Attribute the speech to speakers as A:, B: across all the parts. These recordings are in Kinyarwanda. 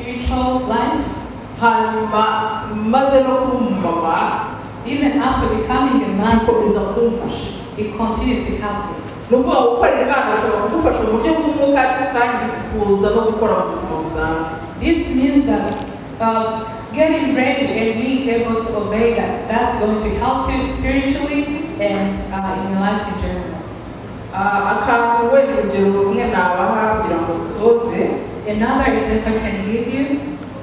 A: spiritual life.
B: Hanyuma maze no kuba umumama,
A: Even after becoming a mother,
B: bikomeza kumfasha.
A: It continued to help me.
B: Ni ukuvuga ngo gukorera Imana bishobora kugufasha mu buryo bw'umwuka, ariko kandi bigutoza no gukora mu buzima busanzwe.
A: This means that getting ready and being able to obey God, that's going to help you spiritually and in your life in general.
B: Ah, akantu wenda urugero rumwe nabaha kugira ngo dusoze.
A: Another example I can give you,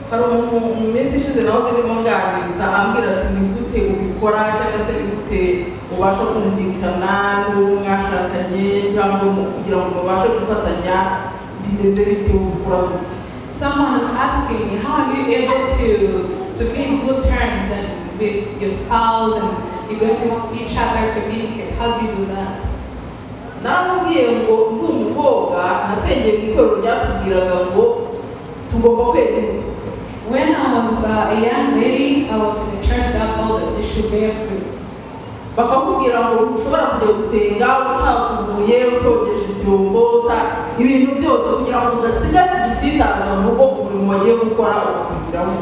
B: Hari umuntu mu minsi ishize nawe ndimo nganiriza, ambwira ati: "Ni gute ubikora?" cyangwa se: "Ni gute ubasha kumvikana n'uwo mwashakanye, cyangwa kugira ngo mubashe gufatanya, bimeze bite, ubikora gute?"
A: Someone was asking me, "How are you able to be in good terms and with your spouse and you're going to help each other communicate? How do you do that?"
B: Naramubwiye ngo ndi umukobwa nasengeye mu itorero ryatubwiraga ngo tugomba kwera imbuto.
A: When I was a young lady, I was in a church that told us you should bear fruits.
B: Bakakubwira ngo ushobora kujya gusenga utakubuye, utogeje ibyombo, ibintu byose, kugira ngo udasigaza igisitaza mu rugo, umurimo wagiye gukora ukakugiraho.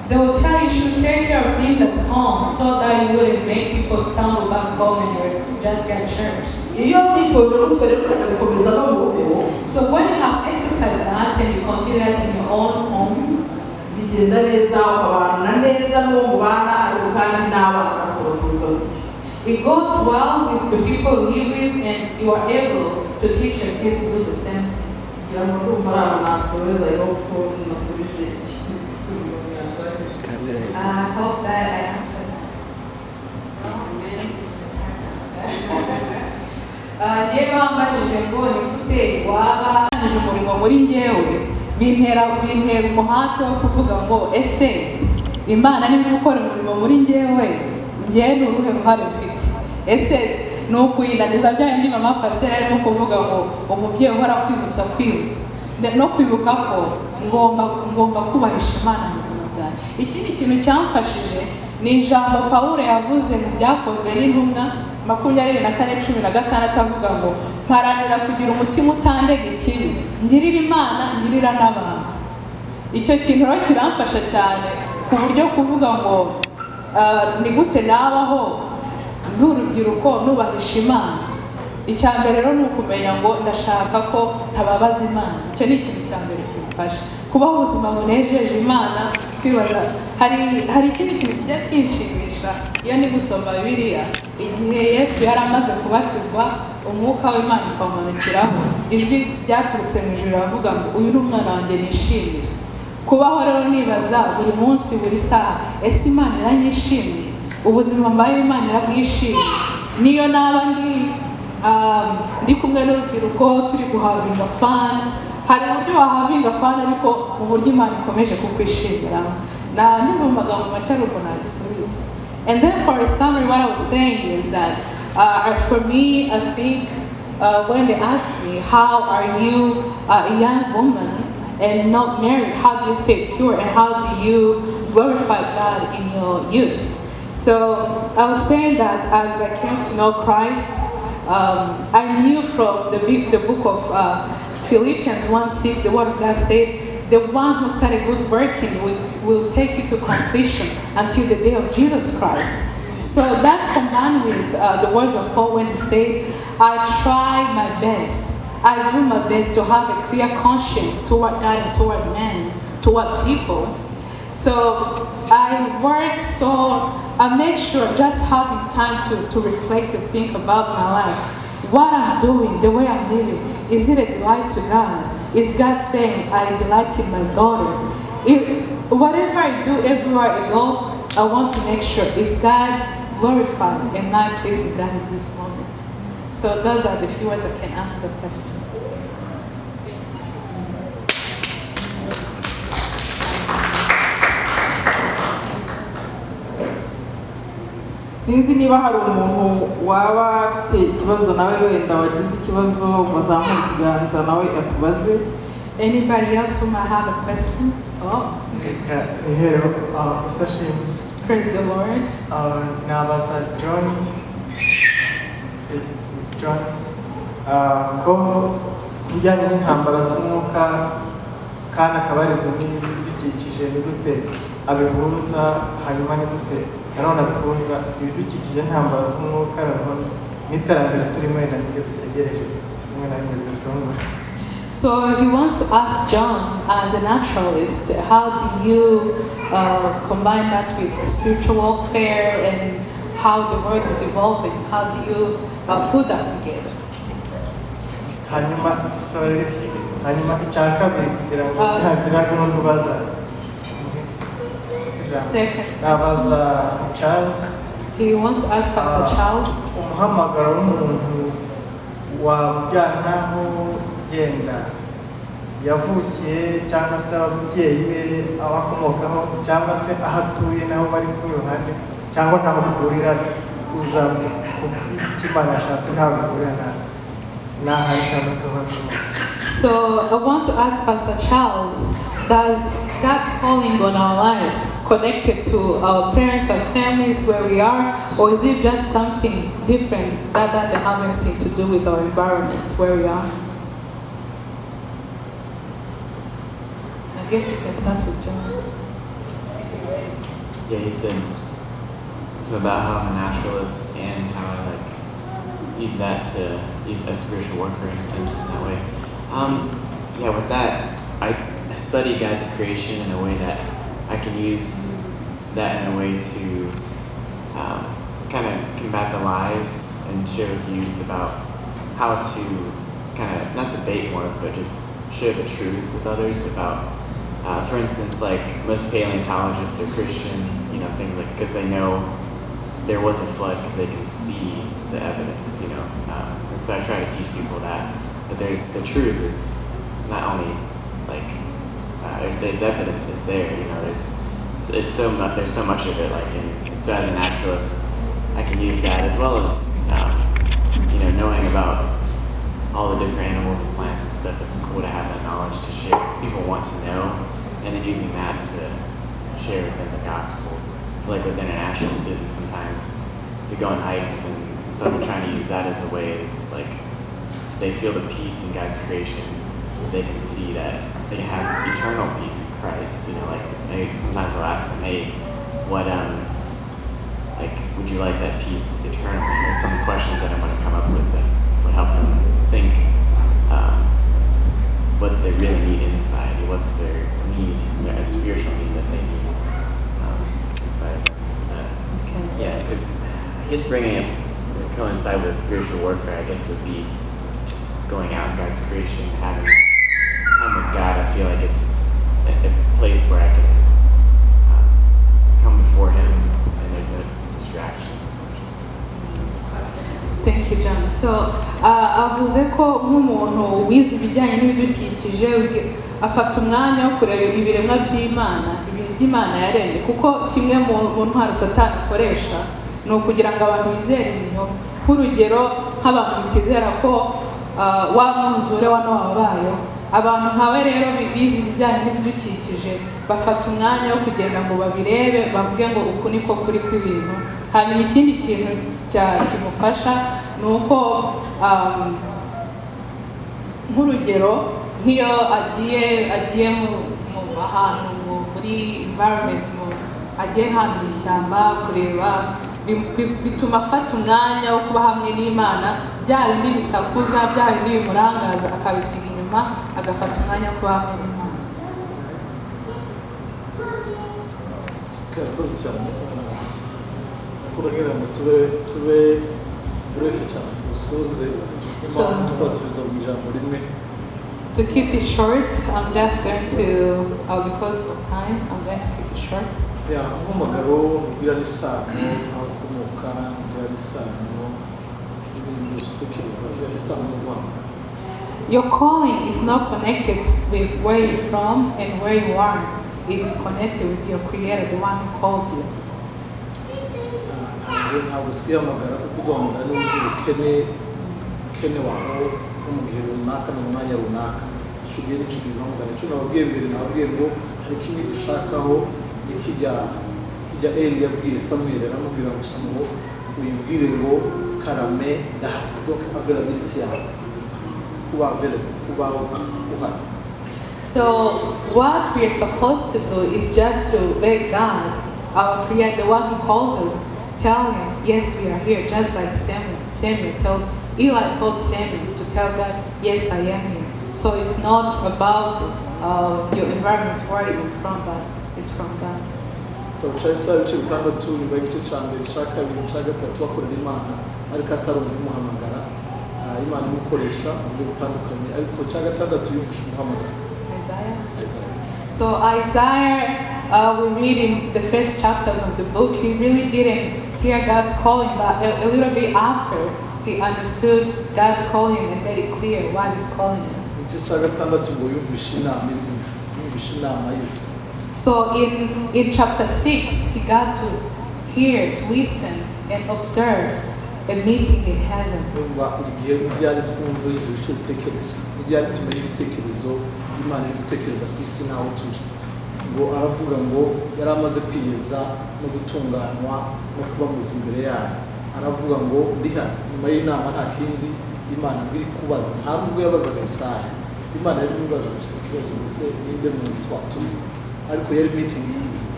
A: They will tell you should take care of things at home so that you wouldn't make people stumble back home and you're just at church.
B: Iyo byitoje gutyo rero ukanabikomeza no mu rugo,
A: So when you have exercised that and you continue that in your own home,
B: bigenda neza, ukabana neza n'uwo mubana, ariko kandi n'abana bakabatoza gutyo.
A: It goes well with the people you live with and you are able to teach your kids to do the same thing.
B: Kugira ngo ndumva ari aho nasoreza rero, ko nasubije igisubizo mwashaka.
A: I hope that I answered that. I think it's my turn now. Njyewe bambajije ngo ni gute waba warangije umurimo muri njyewe, bintera umuhate wo kuvuga ngo: "Ese Imana niba iri gukora umurimo muri njyewe, njyewe ni uruhe ruhare mfite?" Ese ni ukuyinaniza bya bindi mama pasiteri arimo kuvuga ngo umubyeyi uhora kwibutsa kwibutsa no kwibuka ko ngomba kubahisha Imana mu buzima bwanjye? Ikindi kintu cyamfashije ni ijambo Pawulo yavuze mu Byakozwe n'Intumwa 24:16, avuga ngo: "Mparanira kugira umutima utandega ikibi, ngirira Imana, ngirira n'abantu." Icyo kintu rero kiramfasha cyane, ku buryo kuvuga ngo ni gute nabaho ndi urubyiruko nubahisha Imana, icya mbere rero ni ukumenya ngo ndashaka ko ntababaza Imana. Icyo ni ikintu cya mbere kimfasha kubaho ubuzima bunejeje Imana. Kwibaza, hari ikindi kintu kijya kinshimisha iyo ndi gusoma Bibiliya: igihe Yesu yari amaze kubatizwa, umwuka w'Imana ukamumanukiraho, ijwi ryaturutse mu ijuru riravuga ngo: "Uyu ni umwana wanjye nishimira." Kubaho rero nibaza buri munsi, buri saha: ese Imana iranyishimiye? Ubuzima mbayeho Imana irabwishimiye? Niyo naba ndi kumwe n'urubyiruko turi guhavinga fun, hari uburyo wahavinga fun ariko mu buryo Imana ikomeje kukwishimiramo. Na ndumva mu magambo make ari uko nabisubiza. And then for a summary, what I was saying is that as for me, I think when they ask me, "How are you a young woman and not married? How do you stay pure and how do you glorify God in your youth?" So I was saying that as I came to know Christ, I knew from the book of Philippians 1:6, the word of God said, "The one who started good work in you will take it to completion until the day of Jesus Christ." So that combined with the words of Paul when he said, "I try my best, I do my best to have a clear conscience toward God and toward men, toward people." So I work, so I make sure just having time to reflect and think about my life. What I'm doing, the way I'm living, is it a delight to God? Is God saying, "I delight in my daughter"? If, whatever I do, everywhere I go, I want to make sure, is God glorified? Am I pleasing God in this moment? So those are the few words I can answer the question.
B: Sinzi niba hari umuntu waba afite ikibazo nawe, wenda wagize ikibazo, ngo azamure ikiganza nawe atubaze.
A: Anybody else who might have a question? Oh,
C: Reka nihereho isashimi.
A: Praise the Lord.
C: Nabaza John, John, ko ku bijyanye n'intambara z'umwuka, kandi akaba yarize n'ibidukikije. Ibidukikije ni gute abihuza, hanyuma ni gute nanone abihuza ibidukikije n'intambara z'umwuka, noneho n'iterambere turimo wenda nibyo dutegereje rimwe na rimwe bidutungura.
A: So he wants to ask John, as a naturalist, how do you combine that with spiritual warfare and how the world is evolving? How do you put that together?
C: Hanyuma, sorry, hanyuma icya kabiri, kugira ngo
A: Ah,
C: ntagira n'undi ubaza.
A: Second,
C: Nabaza Charles.
A: he wants to ask Pastor Charles.
C: Umuhamagaro w'umuntu wabujyanaho yenda yavukiye, cyangwa se ababyeyi be aho akomokaho, cyangwa se aho atuye naho bari kumwe iruhande, cyangwa ntaho bihurira, uza ku icyo Imana yashatse, ntaho bihurira n'aho ari cyangwa se aho akomoka.
A: So I want to ask Pastor Charles, does God's calling on our lives connected to our parents and families where we are, or is it just something different that doesn't have anything to do with our environment where we are? I guess you can start with John.
D: Yeah, he said something about how I'm a naturalist and how I like use that to use as spiritual warfare in a sense in that way. Yeah, with that, I study God's creation in a way that I can use that in a way to kind of combat the lies and share with youth about how to kind of not debate more, but just share the truth with others about, for instance, like most paleontologists are Christian, things like, because they know there was a flood because they can see the evidence. And so I try to teach people that there's the truth is not only like, it's evident, it's there, there's, it's so much, there's so much of it, like, and so as a naturalist, I can use that as well as, knowing about all the different animals and plants and stuff. It's cool to have that knowledge to share because people want to know, and then using that to share with them the gospel. So like with international students, sometimes we go on hikes, and so I've been trying to use that as a way as like, do they feel the peace in God's creation? They can see that they can have eternal peace in Christ. Like maybe sometimes I'll ask them, hey, what like would you like that peace eternally? There's some questions that I'm going to come up with that would help them think what they really need inside. What's their need, their spiritual need that they need inside of them.
A: Okay.
D: Yeah, so I guess bringing it coincide with spiritual warfare, I guess, would be just going out in God's creation, having time with God. I feel like it's a place where I can come before Him, and there's no distractions as much as.
A: Thank you, John. So, avuze ko nk'umuntu wize ibijyanye n'ibidukikije afata umwanya wo kureba ibiremwa by'Imana, ibintu by'Imana yaremye, kuko kimwe mu ntwaro Satani akoresha ni ukugira ngo abantu bizere ibinyoma. Nk'urugero, nk'abantu bitizera ko wa mwuzure wa Nowa wabayeho, abantu nkawe rero bize ibijyanye n'ibidukikije bafata umwanya wo kugenda ngo babirebe, bavuge ngo uku niko kuri kw'ibintu. Hanyuma ikindi kintu kimufasha ni uko nk'urugero nk'iyo agiye mu ahantu muri environment, agiye ahantu mu ishyamba kureba, bituma afata umwanya wo kuba hamwe n'Imana, bya bindi bisakuza, bya bindi bimurangaza akabisiga inyuma, agafata umwanya wo kuba hamwe n'Imana.
E: Karakoze cyane. Nakuragira ngo tube bref cyane, tusoze tubasubiza mu ijambo rimwe.
A: To keep it short, I'm just going to, because of time, I'm going to keep it short.
E: Yeah, umuhamagaro ugira n'isano naho ukomoka, ugira n'isano n'ibindi byose utekereza, ugira n'isano no guhamagara.
A: Your calling is not connected with where you're from and where you are. It is connected with your Creator, the one who called you.
E: Ntabwo twihamagara kuko guhamagara ni uzi ubukene wawe no mu gihe runaka, mu mwanya runaka. Icyo ugiye nicyo ugiye guhamagara. Icyo nababwiye mbere, nababwiye ngo hari kimwe dushakaho, ni kijya Eli yabwiye Samuel, aramubwira gusa ngo uyibwire ngo karame ndahari. Donc availability yawe, kuba available, kuba uhari.
A: So what we are supposed to do is just to let God, our Creator, the one who calls us, tell him, yes, we are here, just like Samuel. Samuel told, Eli told Samuel to tell God, yes, I am here. So it's not about your environment, where you're from, but it's from God.
E: Igitabo cya Yesaya ibice 6, nyuma y'igice cya mbere, cya kabiri, cya gatatu, bakorera Imana ariko atarumva umuhamagara. Ah, Imana imukoresha mu buryo butandukanye, ariko cya gatandatu yumvishe umuhamagaro.
A: Isaiah.
E: Isaiah.
A: So Isaiah, we read in the first chapters of the book, he really didn't hear God's calling, but a little bit after, he understood God called him and made it clear why he's calling us.
E: Igice cya gatandatu ngo yumvishe inama iri mu ijuru, yumvishe inama y'ijuru.
A: So in chapter 6, he got to hear, to listen, and observe a meeting in heaven.
E: Urumva igihe n'ibyari twumva ijuru icyo ritekereza, n'ibyari tumenya ibitekerezo Imana iri gutekereza ku isi n'aho turi. Ngo aravuga ngo yari amaze kwiyeza no gutunganywa no kuba muzima imbere yayo, aravuga ngo ndi hano. Nyuma y'inama nta kindi Imana ngo iri kubaza, nta nubwo yabazaga Yesaya, Imana yari imubaza gusa ikibazo ngo se ninde muntu twatuma? Ariko yari meeting y'ijuru.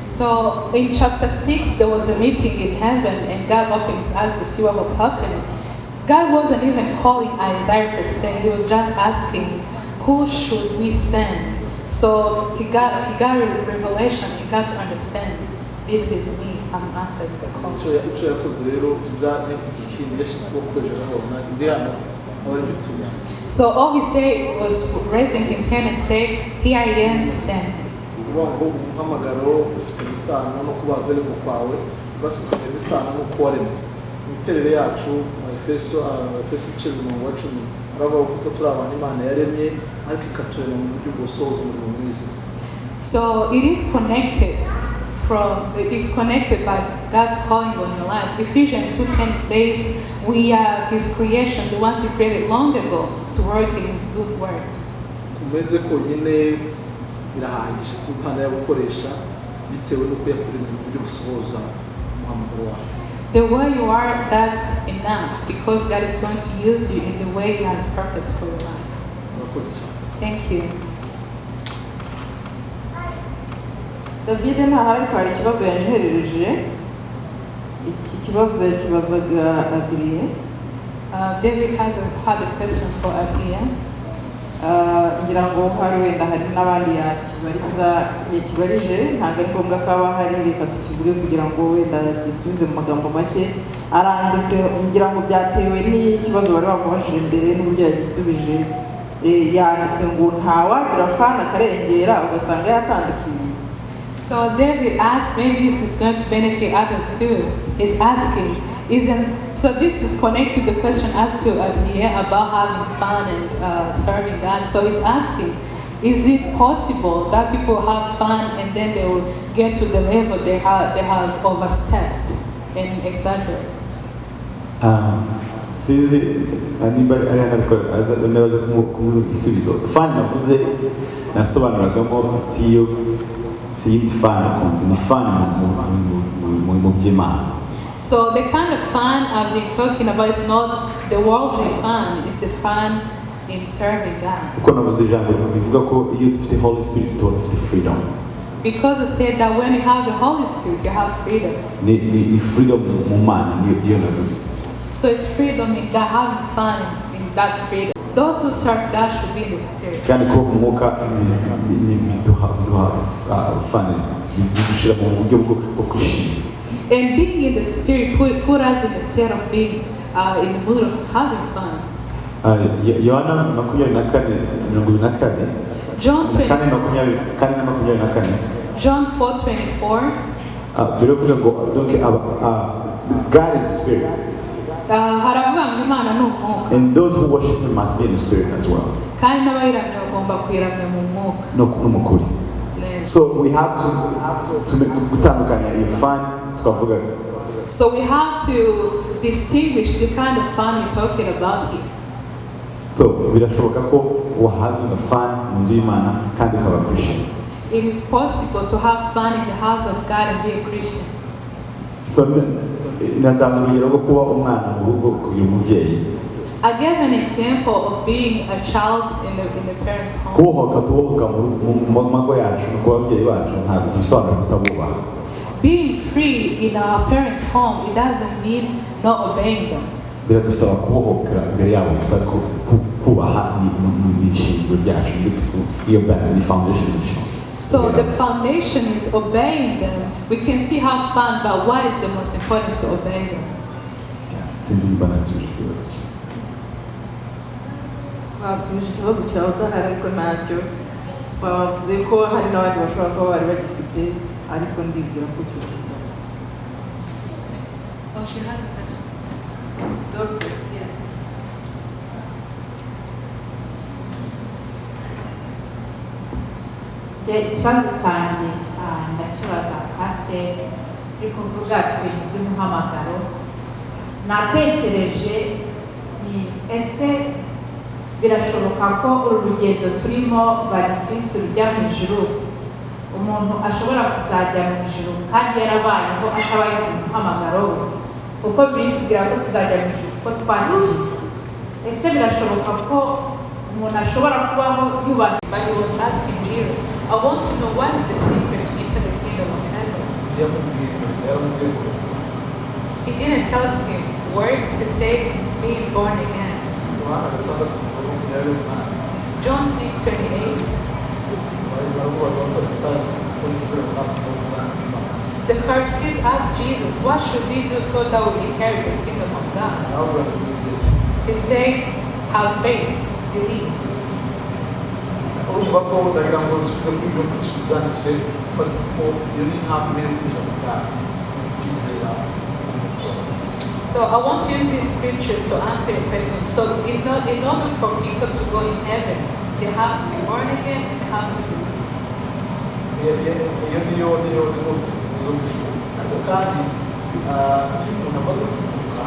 A: So in chapter 6, there was a meeting in heaven, and God opened his eyes to see what was happening. God wasn't even calling Isaiah per se, he was just asking, who should we send? So he got a revelation, he got to understand, this is me, I'm answering the call.
E: Icyo yakoze rero bya ikindi yashyize ukuboko hejuru avuga ngo ndi hano, aba ari gutuma.
A: So all he said was raising his hand and say, here I am, send me.
E: Ukuvuga ngo umuhamagaro ufite isano no kuba available kwawe, ugasukanya isano n'uko waremwe, imiterere yacu. Mu Efeso ibice 10 aravuga kuko turi abantu Imana yaremye ariko ikaturema mu buryo bwosohoza umurimo mwiza.
A: So it is connected from it's connected by God's calling on your life. Ephesians 2:10 says we are his creation, the ones he created long ago to work in his good works.
E: Kumeze konyine birahagije kuko Imana yagukoresha bitewe n'uko yakuremye mu buryo busohoza umuhamagaro wawe.
A: The way you are, that's enough because God is going to use you in the way he has purpose for your life.
E: Murakoze cyane.
A: Thank you.
B: David ntahari, ariko hari ikibazo yanyoherereje. Iki kibazo yakibazaga Adrien.
A: David had a question for Adrien.
B: Ah, ngira ngo hari wenda hari n'abandi yakibariza, yakibarije, ntabwo ari ngombwa ko aba ahari. Reka tukivuge kugira ngo wenda gisubize mu magambo make. Aranditse, ngira ngo byatewe n'ikibazo bari bamubajije mbere n'uburyo yagisubije. Yanditse ngo ntawagira fun akarengera ugasanga yatandukiriye.
A: So David asked, maybe this is going to benefit others too. He's asking, isn't so this is connected to the question asked to Adrien about having fun and serving God. So he's asking, is it possible that people have fun and then they will get to the level they have overstepped and exaggerate?
F: Sinzi nimba ari hano, ariko ndabaza kumuha igisubizo. Fun navuze nasobanuragamo si yo, si yindi fun akunze, ni fun mu by'Imana.
A: So the kind of fun I've been talking about is not the worldly fun, it's the fun in serving God.
F: Kuko navuze ijambo rivuga ko iyo dufite Holy Spirit tuba dufite freedom.
A: Because it said that when you have the Holy Spirit, you have freedom.
F: Ni freedom mu Mana, niyo navuze.
A: So it's freedom in God, having fun in that freedom. Those who serve God should be in the Spirit.
F: Kandi kuba mu mwuka biduha fun, bidushyira mu buryo bwo kwishima.
A: And being in the Spirit put us in the state of being in the mood of having fun.
F: Ah, Yohana 24:24.
A: John 20,
F: Kane 24 na 24.
A: John 4:24.
F: Ah, biravuga ngo donc God is a spirit,
A: Haravuga ngo Imana ni umwuka,
F: and those who worship him must be in the spirit as well,
A: kandi n'abayiramya bagomba kuyiramya mu mwuka
F: no mu kuri.
A: Neza.
F: So we have to gutandukanya iyo fun twavugaga.
A: So we have to distinguish the kind of fun we're talking about here.
F: So birashoboka ko wa having a fun mu nzu y'Imana kandi ukaba Christian.
A: It is possible to have fun in the house of God and be a Christian.
F: So natanga urugero rwo kuba umwana mu rugo kugira umubyeyi.
A: I gave an example of being a child in the parents' home.
F: Kubohoka tubohoka mu mago yacu no ku babyeyi bacu ntabwo dusobanura kutabubaha.
A: Being free in our parents' home, it doesn't mean not obeying them.
F: Biradusaba kubohokera imbere yabo gusa, ariko kubaha ni ishingiro ryacu, iyo base ni foundation y'ishingiro.
A: So the foundation is obeying them. We can still have fun, but what is the most important is to obey them.
F: Sinzi niba nasubije ikibazo cye.
B: Basubije ikibazo cyawe udahari, ariko ntacyo twavuze ko hari n'abandi bashobora kuba bari bagifite, ariko ndibwira ko cyumvikana.
A: Oh, she has a question.
B: Dorcas.
A: Yes.
G: Njye ikibazo cyanjye ndakibaza pasiteri. Turi kuvuga ku bintu by'umuhamagaro, natekereje ni ese birashoboka ko uru rugendo turimo rwa gikirisitu rujya mu ijuru, umuntu ashobora kuzajya mu ijuru kandi yarabayeho atabayeho mu muhamagaro we? Kuko biri tubwira ko tuzajya mu ijuru kuko twakijijwe. Ese birashoboka ko umuntu ashobora kubaho yubaha?
A: But he was asking Jesus, "I want to know what is the secret to enter the kingdom of heaven."
E: Yamubwiye ngo yaramubwiye ngo kuvuga.
A: He didn't tell him words, he said, "Being born again."
E: Yohana 6:28.
A: John 6:28.
E: Baramubaza abafarisayo gusa gukora igikorera umwami cy'umwana w'Imana.
A: The Pharisees asked Jesus, "What should we do so that we inherit the kingdom of God?"
E: Arababwira ngo mwizere.
A: He said, "Have faith, believe."
E: Urumva ko ndagira ngo nsubize kuri ibyo byiciro byanditswe gufata ko iyo ni intambwe yo kwinjira mu bwami, ni ukwizera kuvuga.
A: So I want to use these scriptures to answer your question. So in order for people to go in heaven, they have to be born again and they have to believe.
E: Iyo niyo rufunguzo rw'ijuru, ariko kandi iyo umuntu amaze kuvuka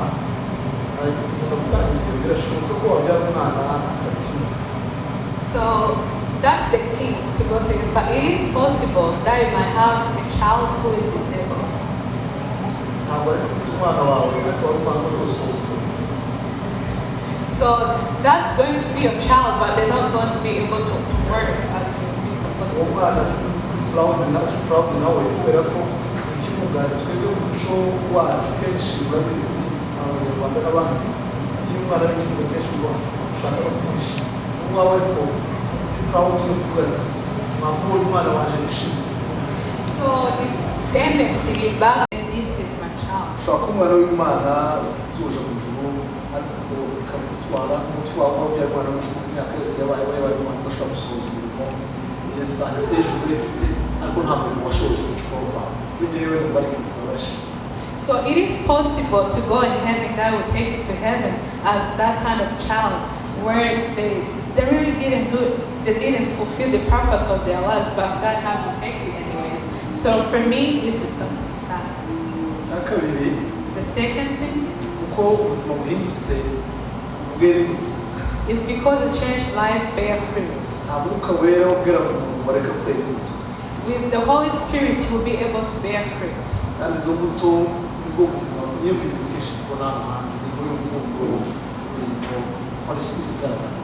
E: akunda gutanga urugero, birashoboka ko wabyara umwana akaba ikimuga.
A: So that's the key to go to heaven. But it is possible that you might have a child who is disabled.
E: Ntabwo ari kwita umwana wawe, ariko wari umwana usoza umurimo.
A: So that's going to be your child, but they're not going to be able to work as we supposed
E: Uwo
A: to.
E: Mwana sinzi kuri proud na proud nawe, kubera ko ikimuga twebwe mu muco wacu kenshi urabizi, abanyarwanda n'abandi, iyo umwana ari ikimuga kenshi uba ushaka no kumwisha umwawe, ariko ni proud yo kuvuga ati mwamubonye umwana wanje nishimye.
A: So it's tendency in back, and this is my child.
E: Ushobora kuba umwana w'Imana uzoja mu ijuru, ariko bikamutwara umutwaro wabyaye umwana w'ikimuga imyaka yose yabaye yabaye umwana udashobora gusohoza umurimo esa ese ijuru rifite, ariko nta murimo washoje mu gikorwa kwawe. Kuri jyewe numva ariko bibabaje.
A: So it is possible to go in heaven. God will take you to heaven as that kind of child where they really didn't do they didn't fulfill the purpose of their lives, but God has to take you anyways. So for me, this is something sad.
E: Icya kabiri,
A: The second thing
E: uko ubuzima buhindutse bwera imbuto.
A: is because a changed life bear fruits.
E: Nta mwuka wera ubwira ngo umuntu wareka kwera imbuto.
A: With the Holy Spirit, you will be able to bear fruits.
E: Kandi izo mbuto nibwo buzima, niyo mirimo kenshi tubona hano hanze, imirimo y'urukundo, imirimo polisi igaragara.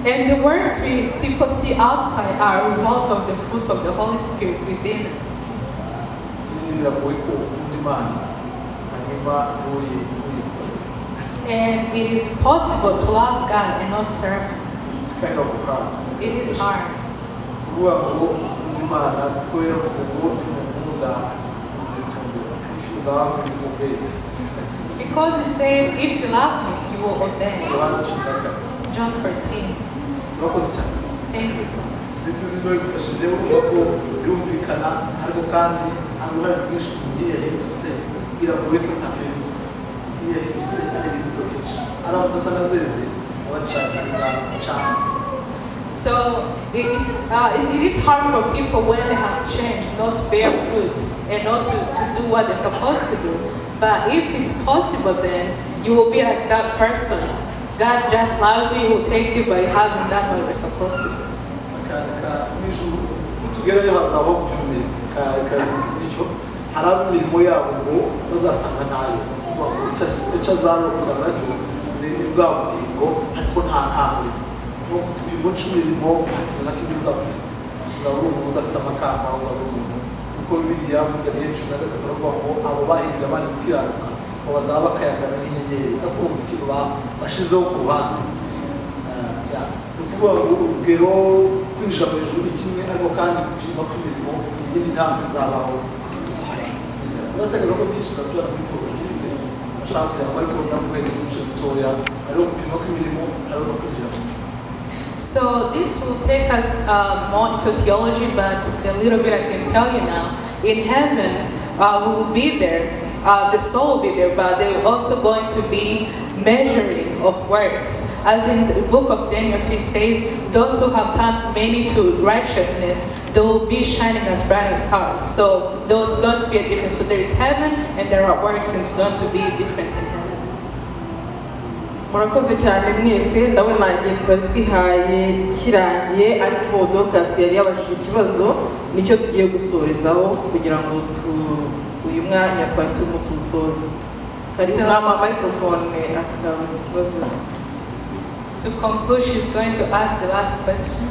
A: And the works we people see outside are a result of the fruit of the Holy Spirit within us.
E: Ikindi, biragoye ko ukunda Imana hanyuma ntuyikorere.
A: And it is impossible to love God and not serve Him.
E: It's kind of hard.
A: It is hard.
E: Kuvuga ngo ukunda Imana, kuko yaravuze ngo nimukunda muzitondera, if you love, you obey.
A: Because He said, "If you love me, you will obey."
E: Yohana 14.
A: John 14.
E: Murakoze cyane.
A: Thank you so much.
E: This is bigufashije urumva ko birumvikana, ariko kandi hari uruhare rwinshi umuntu iyo yahindutse biragoye ko atamera imbuto. Iyo yahindutse arera imbuto kenshi, aramutse atanazeze aba ashaka chance.
A: So it is hard for people when they have changed not to bear fruit and not to do what they're supposed to do. But if it's possible, then you will be like that person. God just loves you, He will take you, but you haven't done what you're supposed to do.
E: Akandika mu ijuru nitugerayo hazabaho gupima imirimo nicyo hari abo imirimo yabo ngo bazasanga ntayo. Kuvuga ngo icyo azarokora nacyo ni bwa bugingo. ngo ariko nta murimo. Nko ku gipimo cy'imirimo, nta kintu na kimwe uzaba ufite, uzaba uri umuntu udafite amakamba, uzaba uri umuntu, kuko Bibiliya muri Daniyeli 13 baravuga ngo abo bahindura abandi gukiranuka ngo bazaba bakayangana nk'inyenyeri, ariko urumva ikintu bashizeho ku ruhande. Yeah. Ni ukuvuga ngo urugero kwinjira mu ijuru ni kimwe, ariko kandi gupima kw'imirimo ni iyindi ntambwe izabaho ikurikira. Uratekereza ko byinshi biratubana muri théologie imbere bashaka kugira ngo, ariko ndaguheza uduce dutoya: hariho gupima kw'imirimo, hariho no kwinjira mu ijuru.
A: So this will take us more into theology, but the little bit I can tell you now, in heaven, we will be there, the soul will be there, but they're also going to be measuring of works. As in the book of Daniel, it says, those who have turned many to righteousness, they will be shining as bright as stars. So there's going to be a difference. So there is heaven and there are works, and it's going to be different in heaven.
B: Murakoze cyane mwese. Ndabona igihe twari twihaye kirangiye, ariko Dorcas yari yabajije ikibazo, nicyo tugiye gusorezaho kugira ngo tu uyu mwanya twari turimo tuwusoze. Karibu. Nama microphone akabaza ikibazo.
A: To conclude, she's going to ask the last question.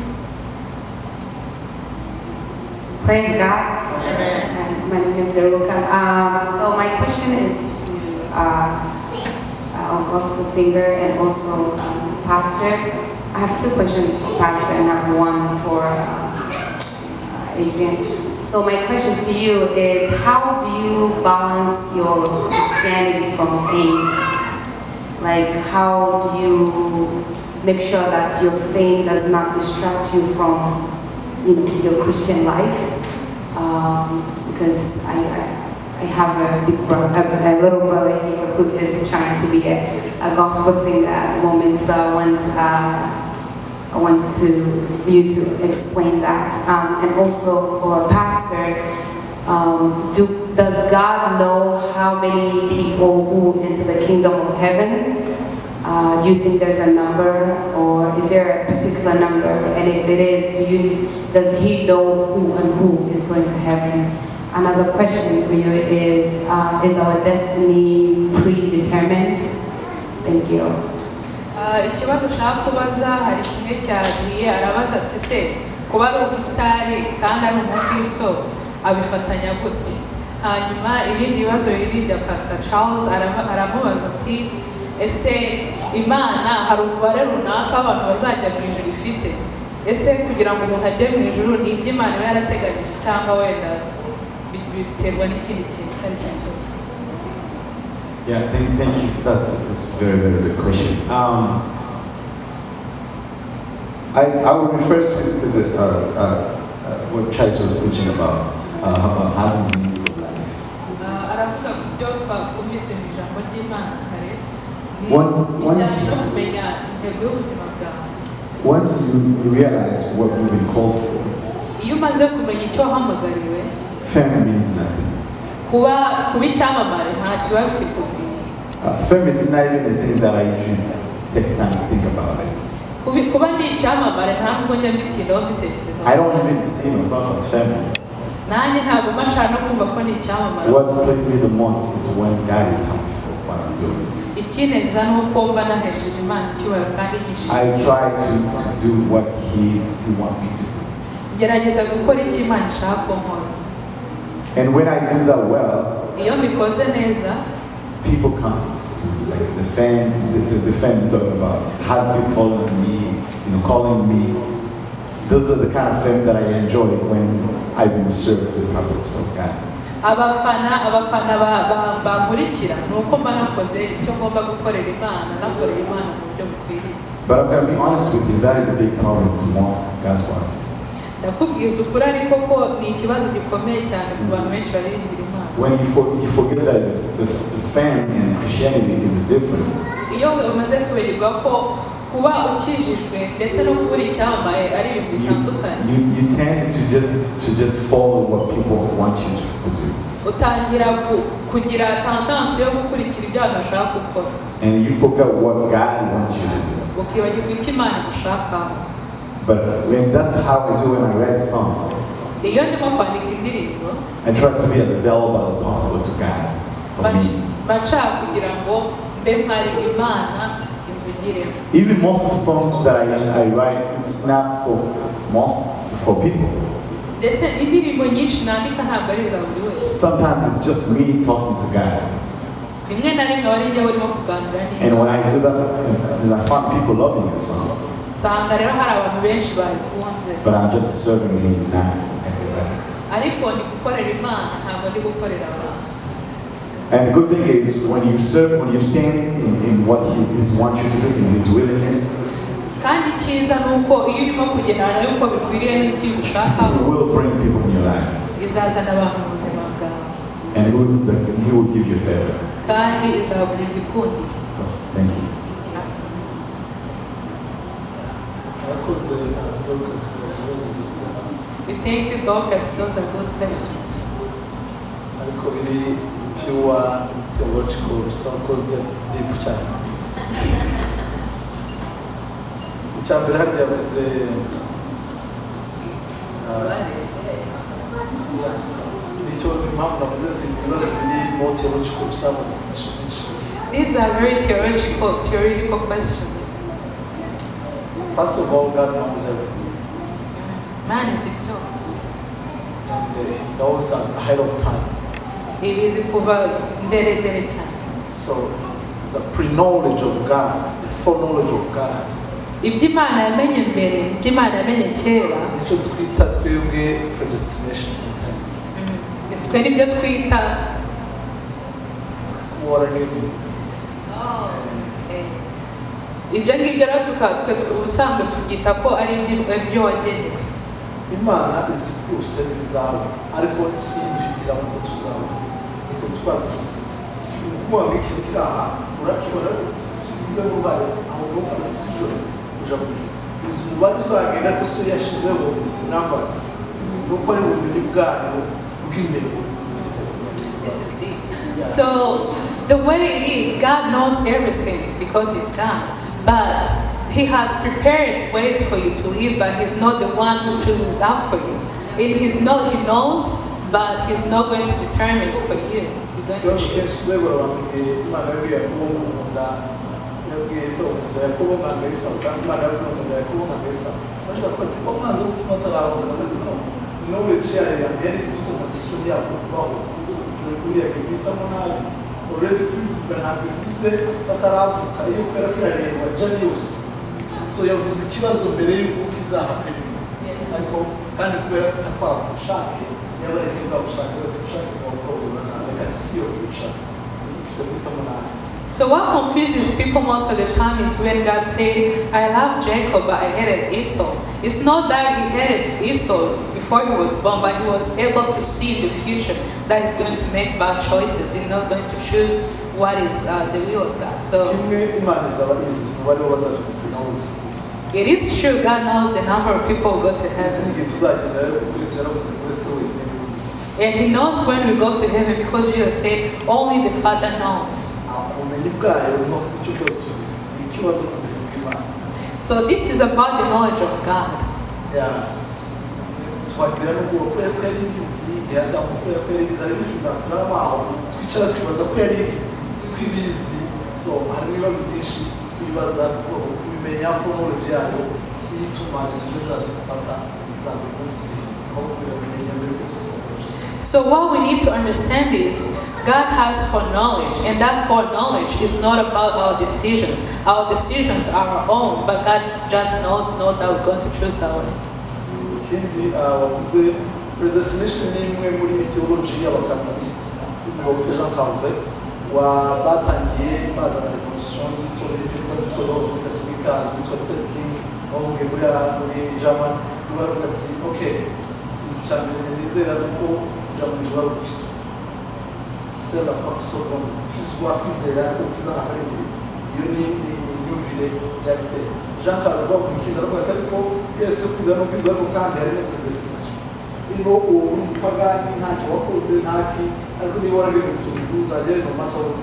H: Praise God. My name is Deruka. So my question is to our gospel singer and also pastor. I have two questions for pastor and I have one for Adrian. So my question to you is, how do you balance your Christianity from fame? Like, how do you make sure that your fame does not distract you from your Christian life? Because I have a big brother, a little brother here who is trying to be a gospel singer at the moment. So I want to for you to explain that. And also for a pastor, does God know how many people who enter the kingdom of heaven? Do you think there's a number, or is there a particular number? And if it is, does He know who and who is going to heaven? Another question for you is our destiny predetermined? Thank you.
A: Ah, ikibazo ushaka kubaza, hari kimwe cya Adrien, arabaza ati: se kuba ari umusitari kandi ari umukristo abifatanya gute? Hanyuma ibindi bibazo bibiri bya Pastor Charles, aramubaza ati: ese Imana hari umubare runaka w'abantu bazajya mu ijuru ifite? Ese kugira ngo umuntu ajye mu ijuru ni ibyo Imana iba yarateganyije, cyangwa wenda biterwa n'ikindi kintu icyo ari cyo cyose?
F: Yeah, thank you. That's a very, very good question. I would refer to the, what Charles was preaching about having meaningful life.
A: Ah, aravuga ku byo twumvise mu ijambo ry'Imana kare, ni bijyanye no kumenya intego y'ubuzima bwawe.
F: Once you realize what you've been called for,
A: Iyo umaze kumenya icyo wahamagariwe,
F: fame means nothing.
A: kuba icyamamare nta kiba bikikubwiye.
F: Fame is not even a thing that I usually take time to think about it.
A: Kuba ndi icyamamare nta nubwo njya mbitindaho mbitekereza.
F: I don't even see myself as famous.
A: Nanjye ntabwo mba nshaka no kumva ko ndi icyamamare.
F: What pleases me the most is when God is happy for what I'm doing.
A: Ikinezeza ni uko mba nahesheje Imana icyubahiro kandi nyishimiye.
F: I try to do what He wants me to do.
A: Ngerageza gukora icyo Imana ishaka ko nkora.
F: And when I do that well,
A: Iyo mbikoze neza,
F: people comes to me, like the fan, the fan you talk about, has been following me, calling me. Those are the kind of fame that I enjoy when I've been served the purpose of God.
A: Abafana bankurikira ni uko mba nakoze icyo ngomba gukorera Imana, nakorera Imana mu buryo bukwiriye.
F: But I'm gonna be honest with you, that is a big problem to most gospel artists.
A: Ndakubwiza ukuri ariko ko ni ikibazo gikomeye cyane ku bantu benshi baririmbira Imana.
F: When you forget that the fame and Christianity is different.
A: Iyo umaze kwibagirwa ko kuba ukijijwe ndetse no kuba uri icyamamare ari ibintu bitandukanye,
F: You tend to just follow what people want you to do.
A: Utangira kugira tendance yo gukurikira ibyo abantu bashaka gukora.
F: And you forget what God wants you to do.
A: Ukibagirwa icyo Imana igushakaho.
F: But when that's how I do when I write a song.
A: Iyo ndimo kwandika indirimbo,
F: I try to be as available as possible to God for me.
A: Mba nshaka kugira ngo mbe mpari, Imana imvugiremo.
F: Even most of the songs that I write, it's not for most, it's for people.
A: Ndetse indirimbo nyinshi nandika ntabwo ari iza buri wese.
F: Sometimes it's just me talking to God.
A: Rimwe na rimwe wari njyewe urimo kuganira
F: And
A: n'Imana.
F: when I do that, and I find people loving the songs,
A: Nsanga rero hari abantu benshi bayikunze,
F: but I'm just serving Him, not everybody.
A: ariko ndi gukorera Imana, ntabwo ndi gukorera abantu.
F: And the good thing is, when you serve, when you stand in what He is wants you to do, in His willingness,
A: Kandi icyiza ni uko iyo urimo kugendana nayo uko bikwiriye n'icyo igushakaho,
F: He will bring people in your life,
A: izazana abantu mu buzima bwawe,
F: and He will give you favor.
A: Kandi izaguha igikundiro.
F: So, thank you.
E: Arakoze Dorcas, ibibazo byiza.
A: We thank you, Dorcas. Those are good questions.
E: Ariko biri pure theological, bisaba ko bijya deep cyane. Icya mbere harya yavuze yeah, nicyo impamvu navuze nti ibibazo biri more theological, bisaba discussion nyinshi.
A: These are very theoretical questions.
E: First of all, God knows everything.
A: Imana izi byose.
E: And He knows that ahead of time.
A: Ibizi kuva mbere mbere cyane.
E: So the pre-knowledge of God, the foreknowledge of God,
A: Ibyo Imana yamenye mbere, ibyo Imana yamenye kera,
E: nicyo twita twebwe predestination sometimes.
A: Twe nibyo twita
E: Waragenewe.
A: Ibyo ngibyo rero twe ubusanzwe tubyita ko ari ibyo wagenewe.
E: Imana izi byose n'ibizaba, ariko si iduhitiramo ko tuzaba, nitwe twabicuzinze. Ni ukuvuga ngo ikintu kiri aha urakibona, ariko si ubigizemo uruhare, ahubwo ufata decision kuja mu ijuru. Izi umubare uzagenda, ariko si yo yashizeho numbers, ni uko ari ubumenyi bwayo bw'imbere. Sinzi uko
A: This is deep. So the way it is, God knows everything because He's God. But He has prepared ways for you to live, but He's not the one who chooses that for you. In His know, He knows, but He's not going to determine for you. You're going to
E: Ikibazo
A: choose.
E: kenshi rwego bamenye Imana yabwiye Yakobo ngo nkunda, yabwiye Esawu nkunda Yakobo nkanga Esawu, cyangwa Imana yavuze ngo nkunda Yakobo nkanga Esawu. Maze bavuga ati ko mwanze gutuma atarabona, bamaze no knowledge yayo yari izi ko condition yabo kubaho uriya guhitamo nabi. Already kubivuga ntabwo bivuze bataravuka, iyo kubera ko irareba journey yose. So yavuze ikibazo mbere y'uko kizahaka nyuma, ariko kandi kubera ko itakwaba ubushake, yabareke bwa bushake, bati ubushake bwawe bwabura nabi, reka see your future, ufite guhitamo nabi.
A: So what confuses people most of the time is when God said, "I love Jacob, but I hated Esau." It's not that He hated Esau before he was born, but He was able to see in the future that he's going to make bad choices. He's not going to choose what is the will of God. So
E: Kimwe Imana izaba izi umubare w'abazaja mu ijuru nawo wose uzi.
A: It is true, God knows the number of people who go to
E: Izi
A: heaven.
E: n'igihe tuzagenda rero, kuko Yesu yaravuze ngo uretse wenyine niwe ubizi.
A: And He knows when we go to heaven because Jesus said, only the Father knows.
E: Ubumenyi bwayo niho icyo kibazo tugira ikibazo n'ubumenyi bw'Imana.
A: So this is about the knowledge of God.
E: Yeah. Twagira n'ubwoba kubera ko yari ibizi igihe Adamu, kubera ko yari ibizi hari ibintu bwakuramo aho twicara twibaza ko yari ibizi ko ibizi. So hari ibibazo byinshi twibaza, tugomba kubimenya. Foreknowledge yayo si ituma decision zacu dufata za buri munsi, ahubwo birabimenya mbere ko tuzifata.
A: So what we need to understand is God has foreknowledge, and that foreknowledge is not about our decisions. Our decisions are our own, but God just know that we're going to choose that way.
E: Ikindi wavuze, predestination ni imwe muri theology y'Abakalvinistes, umugabo witwa Jean Calvin wa batangiye bazana revolution y'itorero, impinduka z'itorero muri Katolika, witwa Luther King wahungiye muri German. Niwe baravuga ati: "Okay, ikintu cya mbere nizera ni uko kuja mu ijuru ari ugukizwa." C'est la foi qui sauve l'homme. Gukizwa, kwizera, ariko gukiza ntabwo ari imirimo. Iyo ni imyumvire ya Luther. Jean Calvin avuga ikindi, aravuga ati: "Ariko yesu kwizera no kwizera, ariko kandi harimo predestination. Niba uwo uri umupagani, ntacyo wakoze, ntaki, ariko niba waragiye mu ijuru uzajyayo no matter what."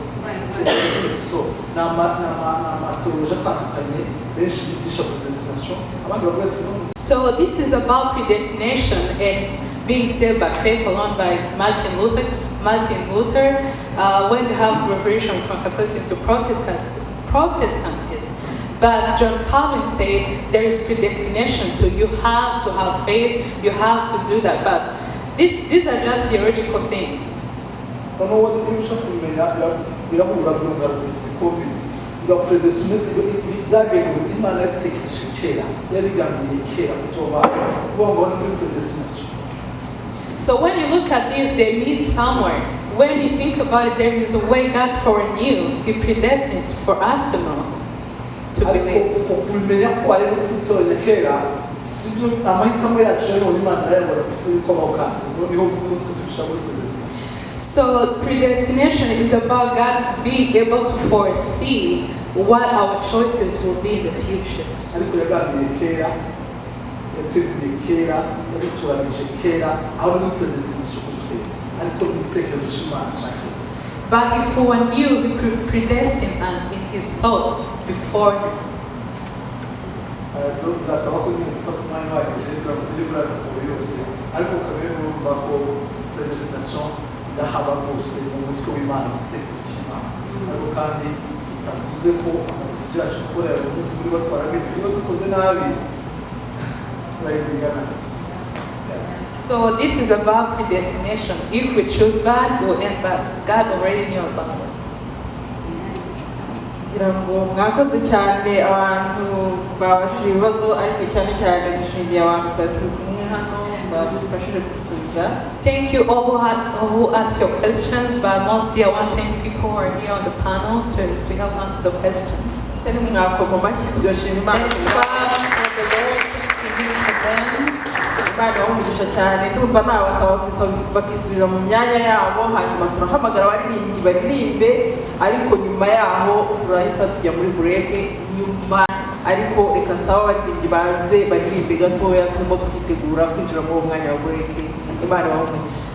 E: So ni amateoloji atandukanye, benshi bigisha predestination, abandi bavuga ati no.
A: So this is about predestination and being saved by faith alone by Martin Luther. Martin Luther, when they have revolution from Catholicism to Protestantism. But John Calvin said there is predestination too. You have to have faith, you have to do that. But these are just theological things.
E: Noneho niba ushaka kubimenya birahura byumva bikombe biba prédestiné, byagenewe Imana yabitekereje kera, yabigambiriye kera kutoba kuvuga ngo ni muri prédestination.
A: So when you look at this, they meet somewhere. When you think about it, there is a way God foreknew. He predestined for us to know, to
E: Ariko
A: believe.
E: Uko kubimenya kwayo no kubitoranya kera sibyo amahitamo yacu yabonye Imana irayabona before yuko abaho, kandi ubwo niho twe tubishyira muri prédestination.
A: So predestination is about God being able to foresee what our choices will be in the future.
E: Ariko yagambiriye kera, yateguye kera, yadutoranije kera, aho ni muri prédestination kuri twebwe, ariko ni igitekerezo cy'Imana cya kera.
A: But he foreknew, he predestined us in his thoughts beforehand.
E: Byasaba ko nyine dufata umwanya uhagije kugira ngo tujye muri ayo makuru yose, ariko kamere urumva ko prédestination idahaba rwose mu mutwe w'Imana, mu gitekerezo cy'Imana, ariko kandi bitavuze ko ama décisions yacu dukora ya buri munsi muri batwaraga niba dukoze nabi turayigenga nabi.
A: So this is about predestination. If we choose bad, we'll end bad. God already knew about it.
B: Kugira ngo mwakoze cyane abantu babajije ibibazo, ariko cyane cyane dushimiye abantu twari turi kumwe hano badufashije kubisubiza.
A: Thank you all who asked your questions, but mostly I want to thank people who are here on the panel to help answer the questions.
B: Ese nimwakoma amashyi tugashima Imana?
A: Let's clap for the Lord. Thank you for them.
B: Imana ibahe umugisha cyane. Ndumva nabasaba bakisubirira mu myanya yabo, hanyuma turahamagara abaririmbyi baririmbe, ariko nyuma yaho turahita tujya muri break nyuma. Ariko reka nsaba abaririmbyi baze baririmbe gatoya turimo twitegura kwinjira muri uwo mwanya wa break. Imana ibahe umugisha.